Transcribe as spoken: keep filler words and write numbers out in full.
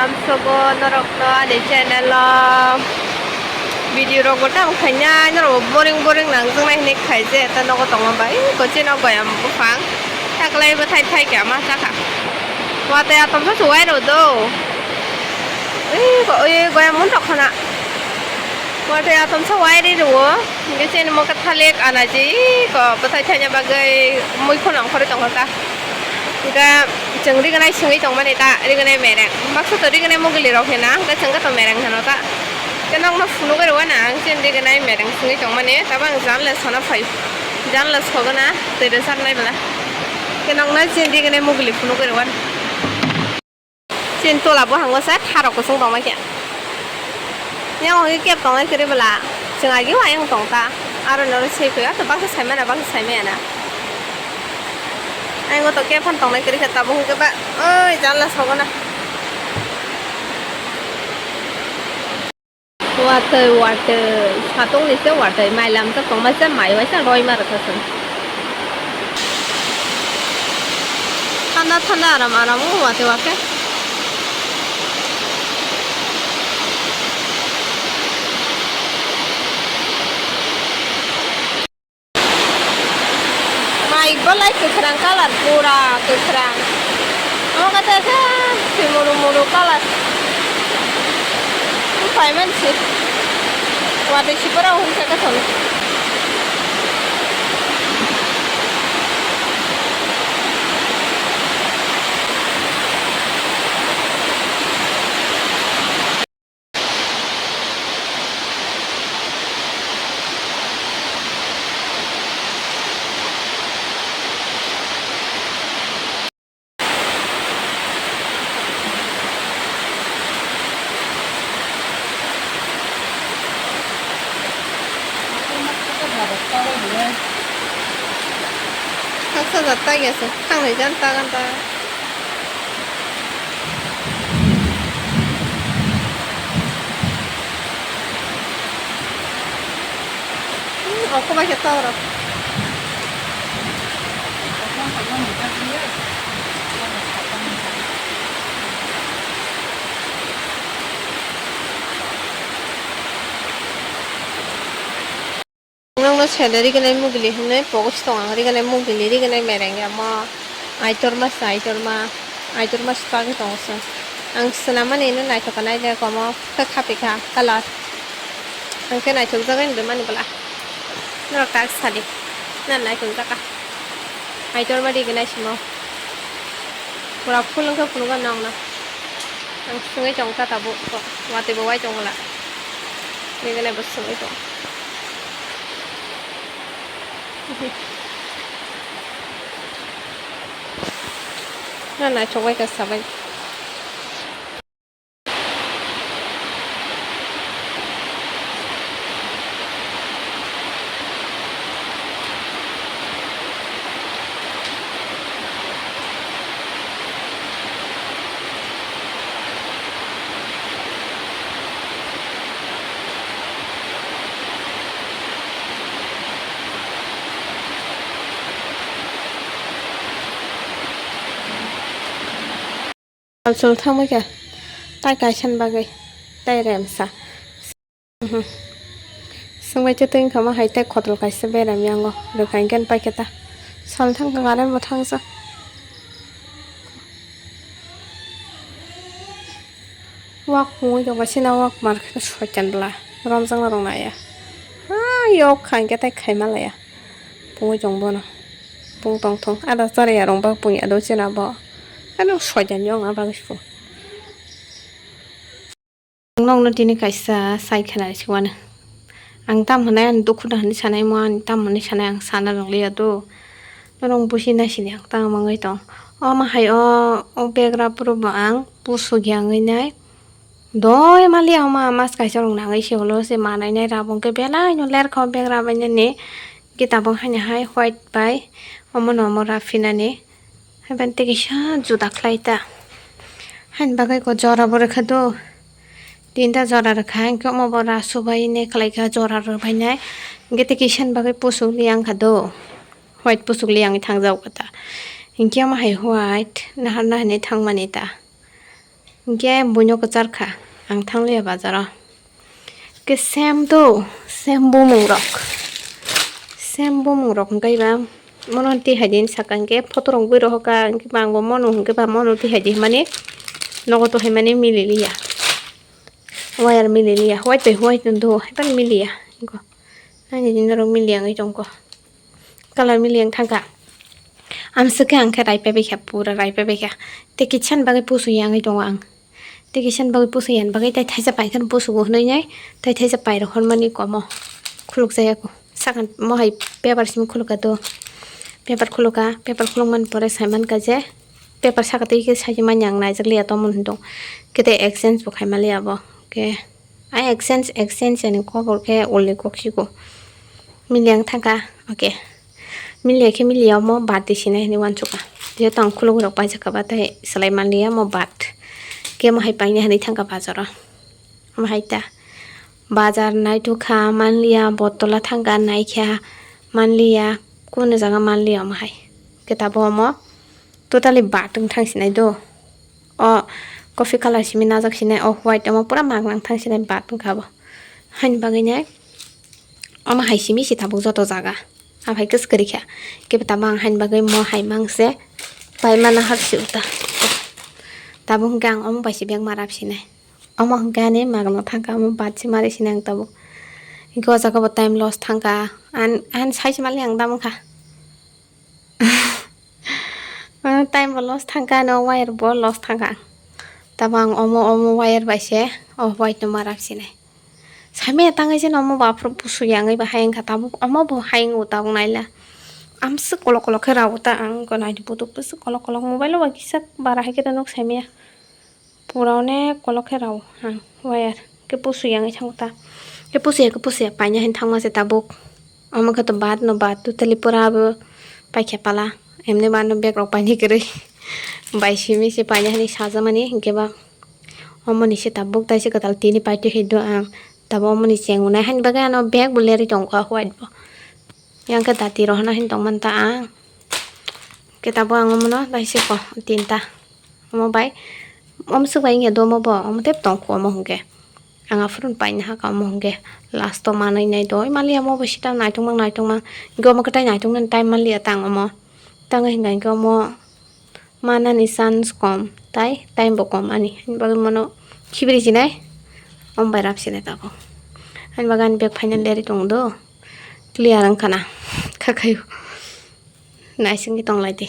Sobo norokno ani channel o video rok bo tamo khaina norok bo boring boring nangjaknai hinwi khaije ta nogo tongo bai kochino goyam buphang taklai bwthai thai khe ama chakha watwi atomsa se wai rw do ui go- ui goyam mun rok khana watwi atomsa wai ri rw. Hingke chini mo khe thalik anaji ko bwthai thaina bagwi mui kheno ongkhorwi tongkha ta. Hingke chwng rignai swngwi tongmani ta rignai mereng. Baksa to rignai mugili rok hena hingke chwng khe to mereng heno ta. Hingke nokno phunugwi rwna ang chini rignai mereng swngwi tongmani tabo ang janle sona phai. Janle sogwna twi rwchapnai bwla. Hingke nokno chini rignai mugili phunugwi rwna. Chini tola buhango sa tharok kusung tongma khe. Yang hoi kep tongnai kwrwi bwla. Chwng agi o ayang tong ta. Aro noro sei phai ato baksa sai mano baksa sai maya na. Ayang o to kep phan tongnai kwrwi khe tabuk hwnkhe ba oi janla sogo na. Watwi watwi satungni se watwi mai lamjak tongma se mai waisa roima rwkha chwng. Thanda thanda aram aram o watwi wakhe. Mai bolai kwkhwrang colour pura kwkhwrang. Omo khe tei khe twi muru muru colour. Paiman se. Watwi sipora hwn khe khe thono. Haksa jat ta gese, thangnai jan ta gan ta. Hmm, oko bai khe ta oro. Nokno sede rignai mugili hinwi pogo si tongo ang rignai mugili rignai mereng ya mo aitorma se aitorma aitorma se bagwi tongo se ang swnam mani hwnwi naithok nai le komo khe khapikha colour hwnkhe naithok jagwi rwmani bwla norok tak sadi na naithok jaka aitorma rignai simo pura full wngkha phunukgo nokno ang swngwi tongkha tabuk watwi bo wai tongla rignai bo swngwi tong. Na naithok bai kha sabai. Salsol thangbai kha tai kaisa ni bagwi tai remsa. Mhm. Swngbai tei twi wngkha ma hai tei khotol kaisa beram yango rwkha hinkhe paikhe ta sal thangkha gana bo thangsa. Wak pungwi tongkha sina wak mar khe soitan bwla romjakna rwngna ya. Ha yok kha hinkhe tei khaima laya. Pungwi tong bono. Pung tong thung. Ada chari ya rong bak pung ya do chwna bo. Ano soitan yong a bagwi pung. Nokno tini kaisa sai khwnari se uanw. Ang tamo hwnwi ani dukhu da hwnwi sanai mo ani tamo hwnwi sanai ang sana rwng liya do. Norok busi nai sini ang tamo wngwi tong. Omo hai o, o begra phuru bo ang pusuk ya wngwi nai. Doi maliya homa mas kaisa rok nangwi se ulo se manai nai rabo hwnkhe belai no lerkha o bag rabai nani. Hwnkhe tabuk haino hai white bai omono omo rap phinani. Haiban tei kisa juda khlai ta. Haini bagwi ko jora bo rwkha do. Tinta jora rwkha hwnkhe omo bo rasu bai ne khlai kha jora rwbai nai. Hwnkhe tei kisa ni bagwi pusuk li wngkha do. White pusuk li wngwi thangjago ta. Hwnkhe omo hai white nahar nahar ni thangmani ta. Hwnkhe buino kwchar kha, ang thangliya bazaro. Hwnkhe sem do, sem bumung rok, sem bumung rok hwnkhe ba mono twi hai din saka, hwnkhe photo rok bui rohor kha, hwnkhe ba ang bo mono hwnkhe ba mono twi hai di hwnmani nogo to hai mani mili liya, wire mili liya, white bai white no do hai phano miliya. Hwnkhe naini din norok miliya wngwi tongkho. Color mili wng thangkha. Amswk khe ang khe rai paibai kha, pura rai paibai kha. Tei kisa ni bagwi pusu ya wngwi tongo ang. Tei kisa ni bagwi pusu ya ni bagwi tei thaisa pai kheno pusugo hwnwi nai. Tei thaisa pai rok hwnmani komo khuluk jaya kho. Sakha mo hai paper simi khuluk kha do. Paper khuluk kha, paper khuluk mani pore sai man kha je paper saka twi khe sai manya ang naijak liya tomon hwndong. Khe tei exchange bo khai man liya bo. Khe. Ai exchange, exchange ani khobor khe uli koksigo. Miliya wng thangkha, okay. Miliya khe miliya omo bad di sinai hinwi uansukha. Jehetu ang khulugwi rok paijak kha ba tei swlai manliya omo bad. Khe omo hai painai hinwi thangkha bazaro. Omo hai ta. Bazar naithok kha manliya, botola thangkha naikha manliya, kunu jaga manliya omo hai. Khe tabuk omo totally bad wng thang sinai do. O coffee colour simi najak sinai, o white omo pura mak nang thang sinai bad wngkha bo. Haini bagwi nai omo hai simi se tabuk joto jaga. Aphai kwswk kwrwi kha. Kebo tabuk ang haini bagwi mo hai mang se pai mana har si uta. Tabuk hwnkhe ang omo bai se bag ma rap sinai. Omo hwnkhe ani magno thangkha, omo bad se mari sinai ang tabuk. Hwnkhe o jaga bo time loss thangkha. An, an sai se mali ang dam wngkha. Ah, time bo loss thangkha, no wire bo loss thangkha. Tamo ang omo, omo wire bai se, oh, white no marak sinai. Samya tangwi se no omo baphuru pusu yangwi ba hayang kha tabuk, omo bo hayang o tabuk naila. Amswk kolok kolok khe rao ta ang ko naidi putuk pusu kolok kolok mobile o ba kisa bara hai khe ta nuk samya. Pura onek kolok khe rao ang wire. Khe pusu yangwi thango ta. Khe pusu ya, khe pusu ya, paina hin thangma se tabuk. Omo khe to bad no bad, totally pura abo paikhe pala. Emni bad no bag rok paini kwrwi. Bai simi se paina hinwi sajamani, hinkhe ba omo ni se tabuk tai se kwtal tini paitwi hai do ang. Tabuk omo ni cheng unai haini bagwi ano bag bo lerwi tongo white bo. Yang khe dati rohorna hin tongmani ta ang. Khe tabuk ang omono naisiko tinta. Omo bai, omo swk bai wngya do omo bo, omo tei tongkho omo hwnkhe. Ang aphuru paina hakha omo hwnkhe. Last o manwi nai doi maliya omo bo sita naitokma naitokma. Hwnkhe omo kwtai naitoknani time manliya ta ang omo. Tangwi hwnkha hwnkhe omo manani chance kom, tai time bo kom ani. Ani bagwi mono khibiri sinai, omo bai rap sinai tabuk. Ani bagwi ani bag final leri tongo do. Clear wngkha na, kha khaio. Naisingwi tonglaidi.